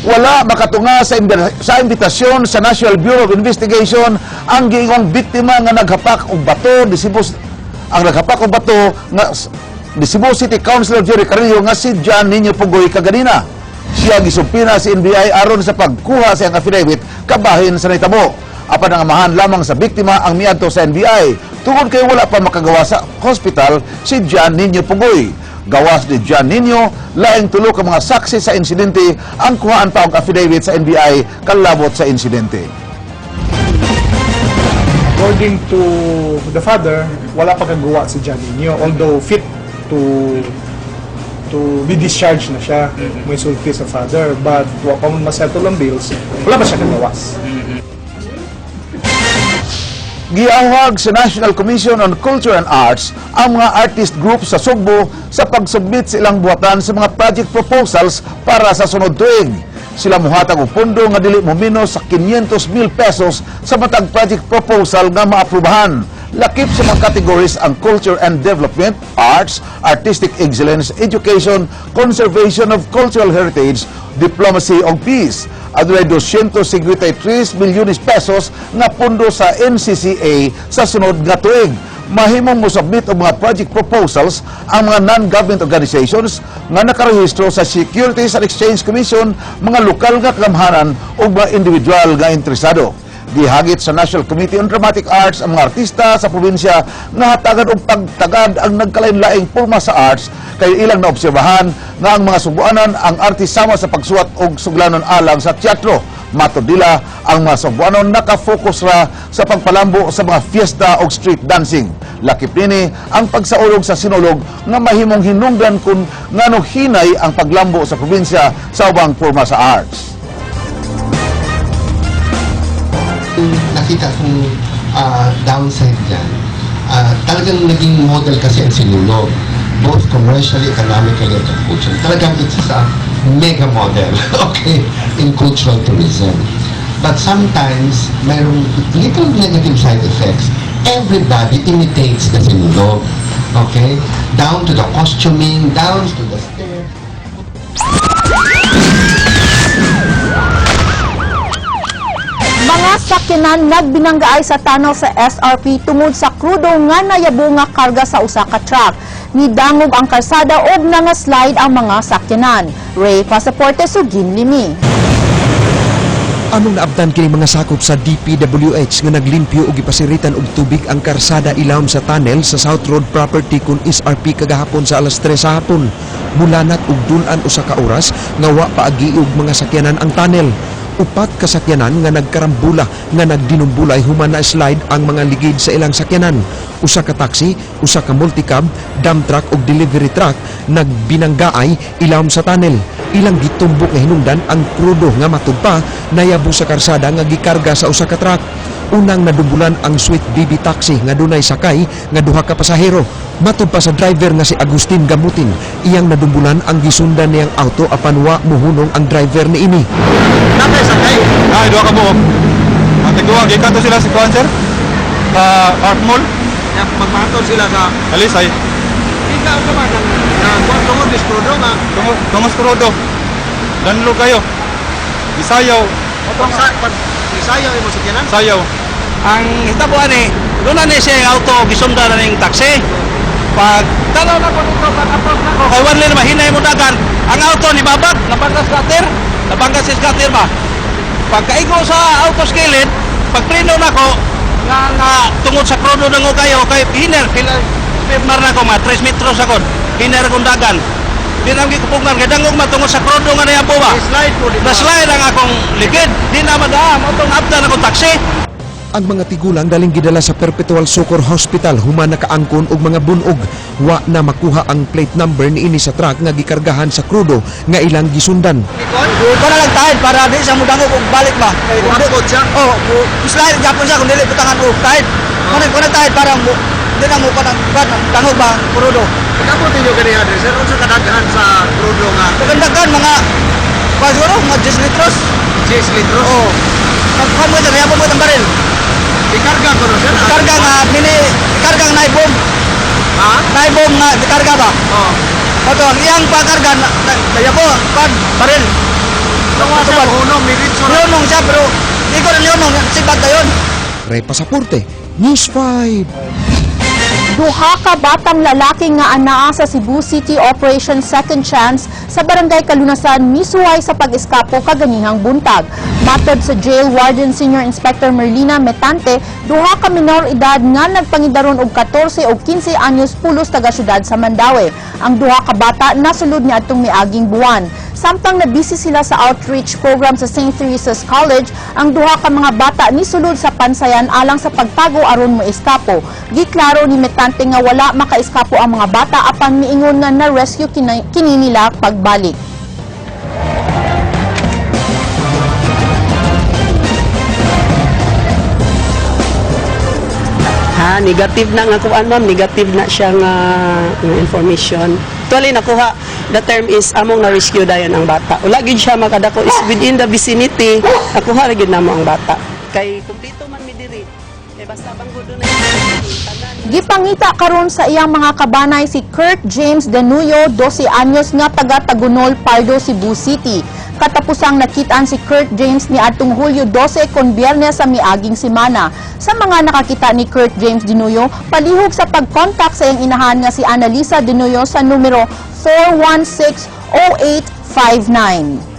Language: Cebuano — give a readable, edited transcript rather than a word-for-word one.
Wala makatunga sa imbitasyon sa National Bureau of Investigation ang giingong biktima nga naghapak og bato ni Cebu, ang naghapak og bato nga ni Cebu City Councilor Jerry Carrillo nga si John Niño Pugoy kaganina. Siya gisubpoena sa NBI aron sa pagkuha sa iyang affidavit kabahin sa nahitabo. Apan ang amahan lamang sa biktima ang miadto sa NBI tungod kay wala pa makagawa sa hospital si John Niño Pugoy. Gawas ni John Niño, laing tulo ka mga saksi sa insidente ang kuhaan pa og affidavit sa NBI kalabot sa insidente. According to the father, wala pa kagawa si John Niño, although fit to be discharged na siya, may sulti sa father, but wa pa man masettle ang bills, wala pa siya kagawas. Giawhag sa National Commission on Culture and Arts ang mga artist group sa Sugbo sa pagsubmit sa ilang buhatan sa mga project proposals para sa sunod tuig. Sila muhatag og pondo nga dili mo menos sa 500 mil pesos sa matag project proposal nga maaprubahan. Lakip sa mga categories ang culture and development, arts, artistic excellence, education, conservation of cultural heritage, diplomacy ug peace. Adunay 253 milyones pesos nga pondo sa NCCA sa sunod nga tuig. Mahimong mosubmit og mga project proposals ang mga non-government organizations nga nakarehistro sa Securities and Exchange Commission, mga lokal nga kagamhanan ug mga individual nga interesado. Gihagit sa National Committee on Dramatic Arts ang mga artista sa probinsya nga hatagan og pagtagad ang nagkalain-laing porma sa arts kay ilang naobserbahan nga ang mga Sugbuanan ang artist sama sa pagsuwat og suglanon alang sa teatro. Matod nila, ang mga Sugbuanon naka-focus ra sa pagpalambo sa mga fiesta og street dancing. Lakip nini ang pagsaulog sa Sinulog nga mahimong hinungdan kung ngano hinay ang paglambo sa probinsya sa ubang porma sa arts. Nakita kong downside dyan, talagang naging model kasi ang Sinulog, both commercially, economically, and culturally. Talagang it's a mega model, okay, in cultural tourism. But sometimes, mayroong little negative side effects. Everybody imitates the Sinulog, okay? Down to the costuming, down to the steps. Mga sakyanan nagbinanggaay sa tunnel sa SRP tungod sa krudo nga nayabo nga karga sa usa ka truck. Nidangog ang karsada og nangaslide ang mga sakyanan. Ray Pasaporte, Sugin Limi. Among naabtan kini mga sakop sa DPWH nga naglimpyo og gipasiritan og tubig ang karsada ilawom sa tunnel sa South Road property kun SRP kagahapon sa alas 3 sa hapon. Mulanat og dul-an usa ka oras nga wa paagi og mga sakyanan ang tunnel. Upat ka sakyanan nga nagkarambula nga nagdinumbulay human na slide ang mga ligid sa ilang sakyanan. Usa ka taxi, usa ka multicab, dump truck ug delivery truck nagbinanggaay ilawom sa tunnel. Ilang gitumbok nga hinungdan ang krudo nga matud pa nayabo sa karsada nga gikarga sa usa ka truck. Unang nadumbulan ang Sweet Baby Taxi nga dunay sakay nga duha ka pasahero. Matud pa sa driver nga si Agustin Gamutin, iyang nadumbulan ang gisundan niyang auto apan wa muhunong ang driver niini. Natay sakay. Ay, duha ka buok. Ang tagduha, gikan to sila sa kuan, sir. Sa Park Mall. Ya, magmahatod sila sa Alisay. Ika ang man na kuan tungod is krudo nga Tungo tungos krudo. Danlo kayo. Gisayaw, pag sa pag isayaw imo sakyanan. Sayaw. Ang hitabo ani, doon na ni siya yung auto, gisundan na ning taxi. Pag tanaw na ko dito, pag approach na ko, kay wanli na mahinay mo dagan, ang auto ni babag, nabangga sa gutter, nabangga sa gutter ba? Pagkaigo sa auto sa gilid, pag preno na ko, nga tungod sa krudo na ngo kayo, kay hiner, pila, pimar na ko, mga 3 metros ako, hiner kong dagan. Di na gikupugnan, kay dangog matungod sa krudo nga nayabo ba? Slide po di ba? Na-slide ang akong ligid, di na madaam, atong abdan akong taxi. Ang mga tigulang daling gidala sa Perpetual Succour Hospital human nakaangkon og mga bunog. Wa na makuha ang plate number niini sa truck nga gikargahan sa krudo nga ilang gisundan. Ko na lang tahid para di siya mudangog og balik ba. Kay kung di Muhapot siya. Oh, slide gyapon siya kung dili butangan og tahid. Ko na tahid para mo di na mo kanang kan dangog ba ang krudo. Pagkabot ninyo kaniya dre, sir, unsa kadaghan sa krudo nga Daghan mga pa siguro mga 10 litros. 10 litros? Oh. Pag mo sa mo ang baril. Ikarga ko no, sir. Karga nga mini karga nga naibom. Ha? Naibom nga gikarga ba. Oh. Oto ang iyang pagkarga na, nayabo pan baril. siya hunong, diretso na. Leonong siya pero di ko na leonong sibat na yun. Ray Pasaporte, News 5. Duha ka batang lalaki nga anaa sa Cebu City Operation Second Chance sa Barangay Kalunasan misuway sa pag-eskapo kaganihang buntag. Matod sa Jail Warden Senior Inspector Merlina Metante, duha ka minor edad nga nagpangidaron og 14 o 15 anyos pulos taga syudad sa Mandaue. Ang duha ka bata nasulod niadtong miaging buwan. Samtang nabisi sila sa outreach program sa St. Teresa's College, ang duha ka mga bata nisulod sa pansayan alang sa pagtago aron moeskapo. Giklaro ni Metante nga wala makaeskapo ang mga bata apan miingon nga na-rescue kini nila pagbalik. Ha, negative na nga kuan, ma'am, negative na siya nga information. Actually nakuha, the term is among na rescue dayon ang bata. Wala gyud siya makadako, is within the vicinity, nakuha ra gyud namo ang bata. Kay kumpleto man mi diri. Kay basta banggo na tanan. Gipangita karon sa iyang mga kabanay si Kurt James Denuyo, 12 anyos nga taga Tagunol, Pardo, Cebu City. Katapusang nakitaan si Kurt James ni adtong Hulyo 12 kon Biyernes sa miaging semana. Sa mga nakakita ni Kurt James Denuyo, palihog sa pagkontak sa iyang inahan nga si Annalisa Denuyo sa numero 416-0859.